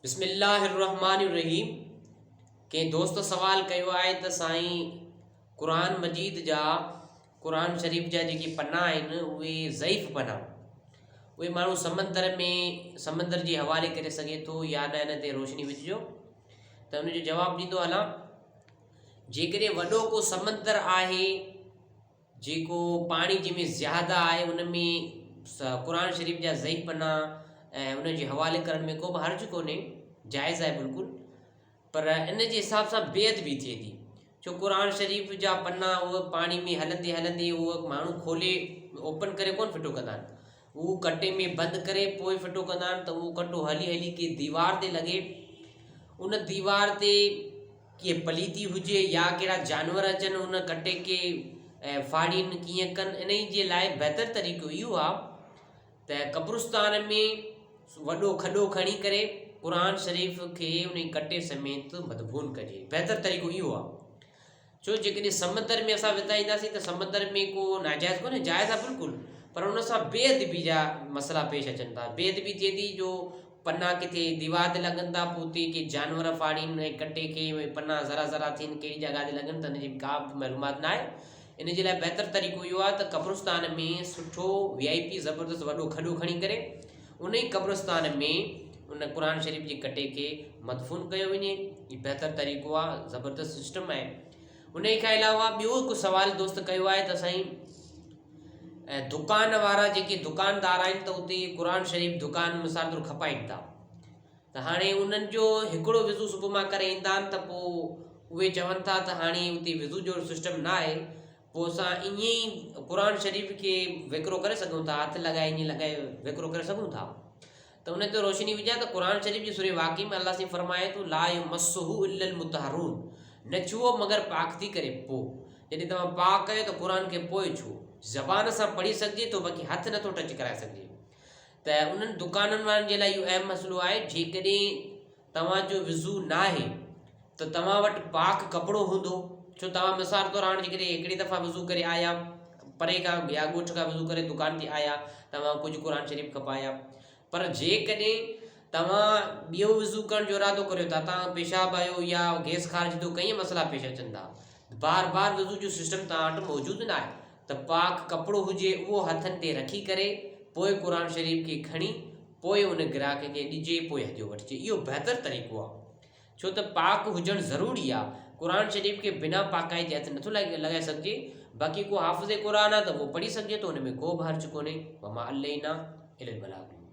بسم الله الرحمٰن الرحيم ڪنهن دوست سوال ڪيو آهي ته سائين قرآن مجيد جا قرآن شريف جا جيڪي پنا آهن اهي ضعيف پنا اهي ماڻهو سمندر ۾ سمندر جي حوالي ڪري سگهي ٿو يا نه ان تي روشني وجهجو ته ان جو جواب ڏيندو هلان جيڪڏهن وڏو ڪو سمندر آهي جيڪو پاڻي جنهن ۾ زياده آهي ان ۾ قرآن شريف جا ضعيف پنا ۽ ان جي حوالي ڪرڻ ۾ ڪو به حرج ڪونهي جائز آهي بلڪل پر ان جي حساب سان بي ادبي ٿئي ٿي ڇو قرآن شريف جا پنا اهي پاڻي ۾ هلندي هلندي اهو ماڻهو کولي اوپن ڪري ڪونه ڦٽو ڪندا آهن اهو ڪٽي ۾ بند ڪري پوء ڦٽو ڪندا آهن ته اهو ڪٽو هلي هلي ڪنهن ديوار تي لڳي ان ديوار تي ڪيئن پليتي هجي يا ڪهڙا جانور اچن ان ڪٽي کي ڦاڙين ڪيئن ڪن انهي جي لاء بهتر طريقو اهو آ ته قبرستان ۾ وڏو کڏو کڻي ڪري قرآن شريف کي انهي ڪٽي سميت مدفون ڪجي بهتر طريقو اهو آ ڇو جيڪڏهن سمندر ۾ اسان وتائينداسين ته سمندر ۾ ڪو ناجائز ڪونهي جائز آ بلڪل پر ان سان بي ادبي جا مسئلا پيش اچن ٿا بي ادبي ٿئي ٿي جو پنا ڪٿي ديوار تي لڳن ٿا پوء اتي ڪي جانور ڦاڙين ۽ ڪٽي کي اهي پنا ذرا ذرا ٿين ڪهڙي جڳهه تي لڳن ته ان جي ڪا به معلومات ناهي ان جي لاء بهتر طريقو اهو آهي ته قبرستان ۾ سٺو وي آء پي زبردست وڏو کڏو کڻي ڪري ان ئي قبرستان ۾ ان قرآن شريف جي ڪٽي کي مدفون ڪيو وڃي هي بهتر طريقو آهي زبردست سسٽم آهي ان کان علاوه ٻيو هڪ سوال دوست ڪيو آهي ته سائين ۽ دڪان وارا جيڪي دڪاندار آهن ته اتي قرآن شريف دڪان مثال طور کپائين ٿا ته هاڻي انهن جو هڪڙو وضو صبح مان ڪري ايندا آهن ته پوء اهي چون ٿا ته هاڻي اتي وضو جو سسٽم نه آهي پوء اسان ائين ئي قرآن شريف کي وڪرو ڪري سگهون ٿا هٿ لڳائي ائين لڳائي وڪرو ڪري سگهون ٿا ته ان تي روشني وجهان ته قرآن شريف جي سورة واقعي ۾ الله سائين فرمائي ٿو لا يمسه الا المطهرون نه ڇهو مگر پاڪ ٿي ڪري پوء جڏهن توهان پاڪ آهيو ته قرآن کي پوء ڇهو زبان سان پڙهي سگهجي ٿو باقي هٿ نٿو ٽچ ڪرائي سگهجي ته انهن دڪانن وارن جي لاء اهو اهم مسئلو آهي جيڪڏهن توهان جو وضو ناهي ته توهان وٽ پاڪ ڪپڙو هوندو ڇو توهان مثال طور هاڻ جيڪڏهن هڪڙي دفعا وضو ڪري آيا پري کان يا ڳوٺ کان وضو ڪري دڪان تي آيا توهان ڪجهه قرآن شريف کپايا پر جيڪڏهن توهان ٻيو وضو ڪرڻ جو ارادو ڪريو ٿا توهان پيشاب آيو يا گيس خارج ٿيو ڪئين مسئلا پيش اچن ٿا بار بار وضو جو سسٽم توهان وٽ موجود ناهي ته پاڪ ڪپڙو هجي اهو هٿن تي رکي ڪري پوء قرآن شريف کي کڻي پوء ان گراهڪ کي ڏجي پوء هديو وٺجي اهو بهتر طريقو آهي ڇو ته پاڪ هجڻ ضروري آ قرآن شريف کي بنا پاڪائي جي هٿ نٿو لڳائي سگهجي باقي ڪو حافظ قرآن آ ته اهو پڙهي سگهجي ٿو ان ۾ ڪو به حرج ڪونهي وما علينا الا البلاغ المبين.